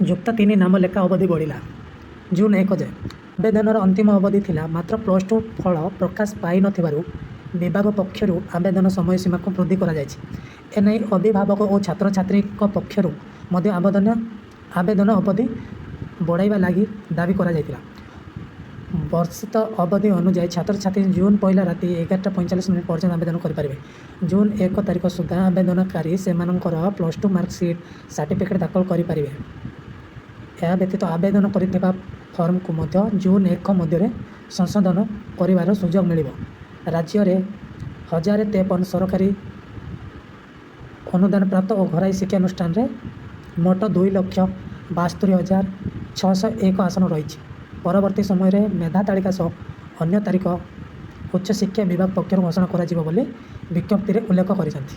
ଯୁକ୍ତ ତିନି ନାମଲେଖା ଅବଧି ବଢ଼ିଲା ଜୁନ୍ 1 ଯାଏ। ଆବେଦନର ଅନ୍ତିମ ଅବଧି ଥିଲା। ମାତ୍ର ପ୍ଲସ୍ ଟୁ ଫଳ ପ୍ରକାଶ ପାଇନଥିବାରୁ ବିଭାଗ ପକ୍ଷରୁ ଆବେଦନ ସମୟସୀମାକୁ ବୃଦ୍ଧି କରାଯାଇଛି। ଏନେଇ ଅଭିଭାବକ ଓ ଛାତ୍ରଛାତ୍ରୀଙ୍କ ପକ୍ଷରୁ ମଧ୍ୟ ଆବେଦନ ଅବଧି ବଢ଼ାଇବା ଲାଗି ଦାବି କରାଯାଇଥିଲା। ବର୍ଦ୍ଧିତ ଅବଧି ଅନୁଯାୟୀ ଛାତ୍ରଛାତ୍ରୀ ଜୁନ୍ 1 ରାତି 11ଟା 45 ମିନିଟ୍ ପର୍ଯ୍ୟନ୍ତ ଆବେଦନ କରିପାରିବେ। ଜୁନ୍ 1 ତାରିଖ ସୁଦ୍ଧା ଆବେଦନକାରୀ ସେମାନଙ୍କର ପ୍ଲସ୍ ଟୁ ମାର୍କସିଟ୍, ସାର୍ଟିଫିକେଟ୍ ଦାଖଲ କରିପାରିବେ। ଏହା ବ୍ୟତୀତ ଆବେଦନ କରିଥିବା ଫର୍ମକୁ ମଧ୍ୟ ଜୁନ୍ 1 ମଧ୍ୟରେ ସଂଶୋଧନ କରିବାର ସୁଯୋଗ ମିଳିବ। ରାଜ୍ୟରେ 1053 ସରକାରୀ, ଅନୁଦାନପ୍ରାପ୍ତ ଓ ଘରୋଇ ଶିକ୍ଷାନୁଷ୍ଠାନରେ ମୋଟ 2,72,601 ଆସନ ରହିଛି। ପରବର୍ତ୍ତୀ ସମୟରେ ମେଧା ତାଲିକା ସହ ଅନ୍ୟ ତାରିଖ ଉଚ୍ଚଶିକ୍ଷା ବିଭାଗ ପକ୍ଷରୁ ଘୋଷଣା କରାଯିବ ବୋଲି ବିଜ୍ଞପ୍ତିରେ ଉଲ୍ଲେଖ କରିଛନ୍ତି।